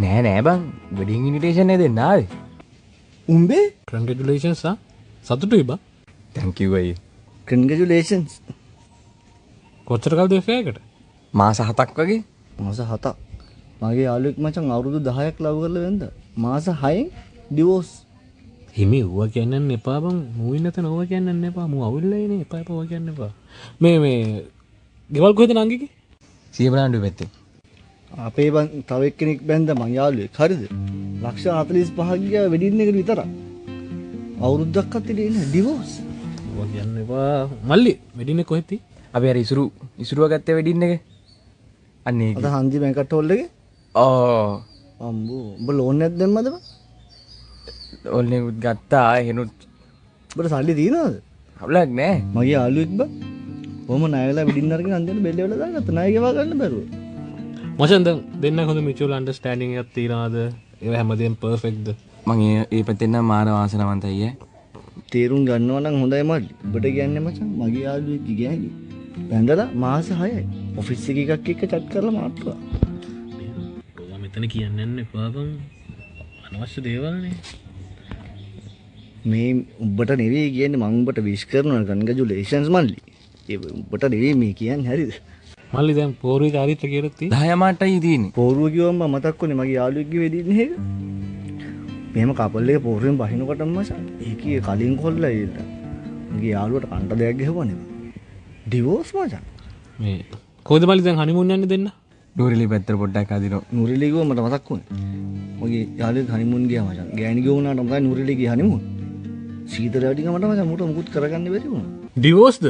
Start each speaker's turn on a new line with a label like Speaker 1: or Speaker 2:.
Speaker 1: නෑ නෑ බං, වෙඩින් ඉන්විටේෂන් එක දෙන්න ආවේ.
Speaker 2: උඹේ
Speaker 3: කන්ග්‍රැචුලේෂන්ස් ආ, සතුටුයි බං.
Speaker 1: Thank you අයියේ.
Speaker 2: කන්ග්‍රැචුලේෂන්ස්.
Speaker 3: කොච්චර කල්ද ඇෆෙයාර් එකට?
Speaker 1: මාස 7ක් වගේ.
Speaker 2: මාස 7ක්. මගේ යාළුවෙක් මචං අවුරුදු 10ක් ලව් කරලා වෙන්ද මාස 6න් ඩිවෝස්.
Speaker 3: හිමි ඌව කියන්න එපා බං. මූ ඉන්න තැන ඌව කියන්න එපා. මූ අවුල්ලා ඉන්නේ. එපා එපා ඌව කියන්න එපා. මේ මේ ගෙවල් කොහෙද නංගිගේ?
Speaker 1: සියඹලාණ්ඩුවේ පැත්තේ.
Speaker 2: අපේ බං තව එක්කෙනෙක් බැන්ද මං යාළුවෙක්, හරිද? ලක්ෂ 45ක් ගියා වෙඩින් එකට විතරක්. අවුරුද්දක්වත් හිටියේ නෑ, ඩිවෝස්.
Speaker 3: ඌව කියන්න එපා. මල්ලි වෙඩින් එක කොහෙද තියෙන්නේ?
Speaker 1: අපි අර ඉසුරුව ගත්තේ වෙඩින් එක. අන්න ඒක.
Speaker 2: අද හන්දි බැංකට් හෝල් එකේ?
Speaker 1: ඔව්.
Speaker 2: අම්බෝ, උඹ ලෝන් එකක් දැම්මද බං?
Speaker 1: ලෝන් එකකුත් ගත්තා එහෙනුත්.
Speaker 2: උඹට සල්ලි තියනවද?
Speaker 1: අවුලක් නෑ.
Speaker 2: මගේ යාළුවෙක් බං කොහොම ණය වෙලා වෙඩින් අරගෙන අන්තිමට බෙල්ල වෙලා දාගත්ත, ණය ගෙවා ගන්න බැරුව.
Speaker 3: මචං දැන් දෙන්න හොඳ මියුචුවල් අන්ඩර්ස්ටෑන්ඩින් එකක් තියනවාද? ඒව හැමදේම පර්ෆෙක්ට්ද?
Speaker 1: මං ඒ පැත්තෙන් නම් මාර වාසනාවන්තයි ඈ.
Speaker 2: තේරුම් ගන්නවා නම් හොඳයි මල්ලි. උඹට කියන්නේ මචං මගේ යාළුවෙක් ගෑණි බැඳලා මාස 6යි ඔෆිස් එකේ එකක් එක්ක චැට් කරලා මාට්ටුවා.
Speaker 3: ඔයා මෙතන කියන්න යන්න එපා බං, අනවශ්‍ය දේවල්නේ.
Speaker 2: මේ උඹට නෙවෙයි කියන්නේ, මං උඹට විශ් කරනවා කන්ග්‍රැචුලේෂන්ස් මල්ලි. ඒ උඹට නෙවෙයි මේ කියන්නේ, හරිද?
Speaker 3: මල්ලි දැන් පෝරුවේ චාරිත්‍ර කියලා තියෙන්නේ
Speaker 1: 10 මාටයි තියෙන්නේ.
Speaker 2: පෝරුව කිව්වම මම මතක් වුණේ මගේ යාළුවෙක්ගේ වෙඩින් එක. මෙහෙම කපල් එක පෝරුවෙන් බහිනකොටම මචං ඒකේ කලින් කොල්ලා ඇවිල්ලා මගේ යාළුවට කන්ට දෙයක් ගැහුවා නේ. ඩිවෝස් මචං.
Speaker 3: මේ කොහෙද මල්ලි දැන් හනිමූන් යන්නේ දෙන්න?
Speaker 1: නූරිලි පැත්තට පොඩ්ඩක් අදිනවා.
Speaker 2: නූරිලි කිව්වම මට මතක් වුණේ මගේ යාළුවෙක් හනිමූන් ගියා මචං. ගෑණි ගිය වුණාට මතකයි නූරිලි ගිය හනිමූන්. සීතල වැඩි ගමට මචං මුට මුකුත් කරගන්න බැරි වුණා.
Speaker 3: ඩිවෝස්ද?